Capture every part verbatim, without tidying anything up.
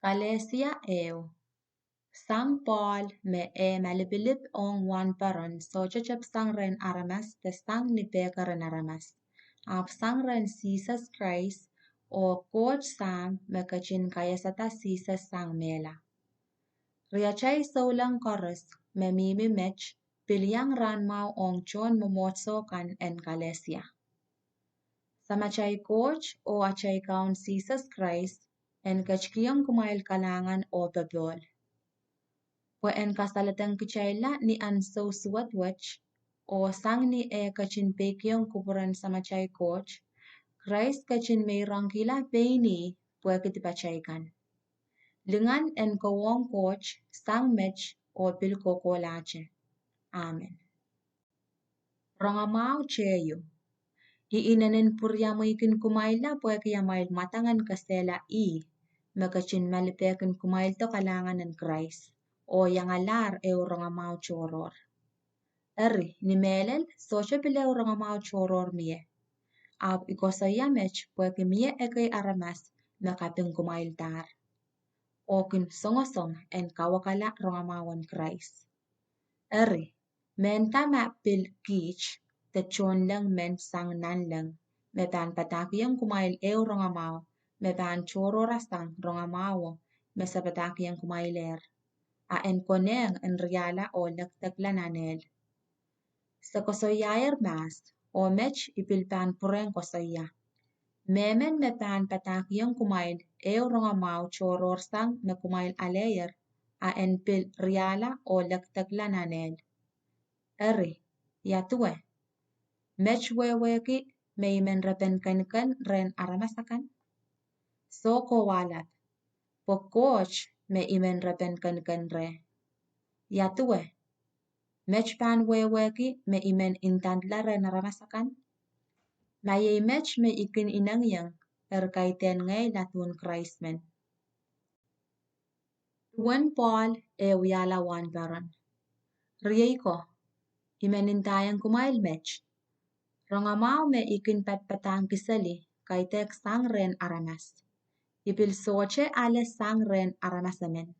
Kalesia ehu. Sang Pohl me eh malipilip ong wahnpoaron sohte tepisang rehn aramas de sang ni pehker en aramas, ahpw sang rehn Sises Krais oh Koht Sahm me ketin kaiasada Sises sang mehla. Riatail souleng koaros me mihmi met pil iang rahnmwahu ong tohn mwomwohdiso kan en Kalesia. Samatail Koht oh atail Kaun Sises Krais en ketikihong kumwail kalahngan oh popohl. Pwe en kasaledekitailla ni ansou suwed wet, oh sang ni eh ketin peikiong kupwuren Samatail Koht, Krais ketin meirongkihla pein ih pwehki dipatail kan. Lingan en kohwong Koht sang met oh pil kohkohlahte. Amen. Rongamwahu teieu. I inenen pwuriamwei kin kumwailla pwehki amwail mwadang en kesehla ih me ketin malipehkin kumwaildo kalahngan en Krais, oh iangalahr ehu rongamwahu tohrohr. Eri, ni mehlel, sohte pil ehu rongamwahu tohrohr mie. Ahpw I koasoia met pwehki mie ekei aramas me kapingkumwaildahr, oh kin songosong en kawekala rongamwahu en Krais. Eri, mehnda ma pil kiht, de tohnleng men sang nanleng, me pahn padahkihong kumwail ehu rongamwahu me pahn tohrohrasang rongamwahuo me se padahkihong kumwailehr, a en konehng en riahla oh lekdekla nan ehl. Se koasoiahier mahs, oh met I pil pahn pwurehng koasoia. Mehmen me pahn padahkihong kumwail ehu rongamwahu tohrohrsang me kumwail aleier, a en pil riahla oh lekdekla nan ehl. Eri, ia duwe? Met wehwehki me I men repen keniken rehn aramas akan? Soh kowahlap, pwe Koht me I men repen keniken reh. Ia duwe? Met pahn wehwehki me I men ndandla rehn aramas akan? Ma iei met me I kin inengieng, eri kaidehn ngehi ladun Krais men. Duwen Pohl eh wiahla wahnpoaron. Riei ko, I men ndaiong kumwail met: rongamwahu me I kin padapadahngki seli kaidehk sang rehn aramas. I pil sohte ale sang rehn aramas emen,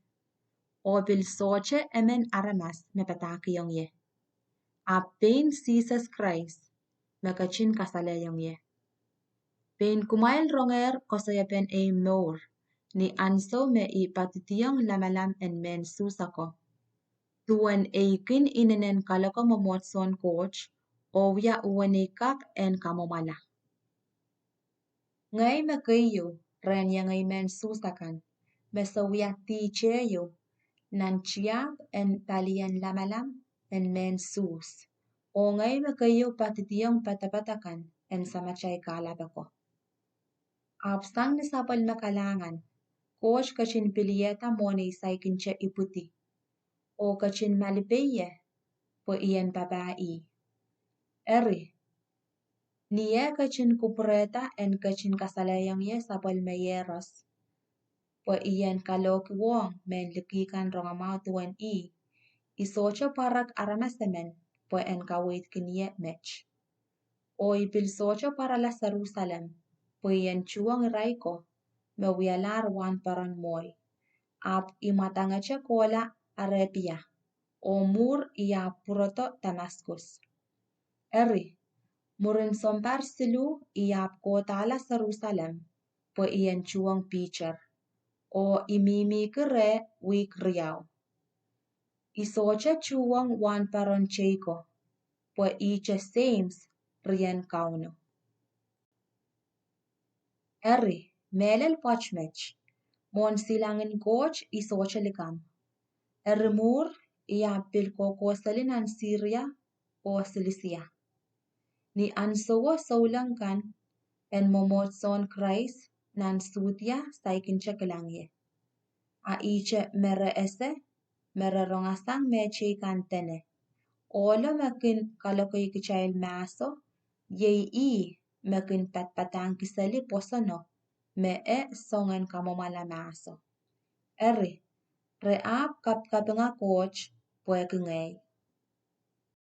oh pil sohte emen aramas me padahkihong ie, ahpw pein Sises Krais me ketin kasalehiong ie. Pein kumwail rongehr koasoiepen ei mour ni ansou me I poadidiong lamalam en mehn Suhs ako, duwen ei kin inenen kaloko mwomwohdisohn Koht, oh wia uwen ei kak en kamwomwala. Ngehi me keieu rehn iengei mehn Suhs akan, me se wia dih teieu nan tiahk en palien lamalam en mehn Suhs, oh ngehi me keieu poadidiong poadoapoad akan en Samatail Kahlap ako. Ahpw sang ni sapwellime kalahngan, Koht ketin piliehda mwohn ei saikinte ipwidi, oh ketin malipe ie, pwe I en papah ih. Eri, ni eh ketin kupwurehda en ketin kasalehiong ie sapwellime Ieros, pwe I en kalohkiwohng mehn liki kan rongamwahu duwen ih, I sohte pwarek aramas emen pwe en kaweidkin ie met. Oh I pil sohte pwarala Serusalem, pwe I en tuhwong irail ko me wialahr wahnpoaron mwohi, ahpw I mwadangete kohla Arepia, oh mwuhr I ahpw pwurodo Damaskus. Eri, mwurin sounpar siluh I ahpw kohdahla Serusalem, pwe I en tuhwong Piter, oh I mihmihki reh wihk riau. I sohte tuhwong wahnpoaron tei ko, pwe ihte Seims rien Kauno. Eri, mehlel pwoat met, mwohn silangin Koht I sohte likamw. Eri mwuhr, I ahpw pil kohkohseli nan Siria oh Silisia. Ni ansouo souleng kan en mwomwohdisohn Krais nan Sudia saikinte kilang ie. A ihte me re ese, me re rongasang mehteikan dene: Ohlo me kin kalokeikitail mahso, iei ih me kin padapadahngki seli pwosono me e song en kamwomwala mahso. Eri, re ahpw kapikapinga Koht pwehki ngehi.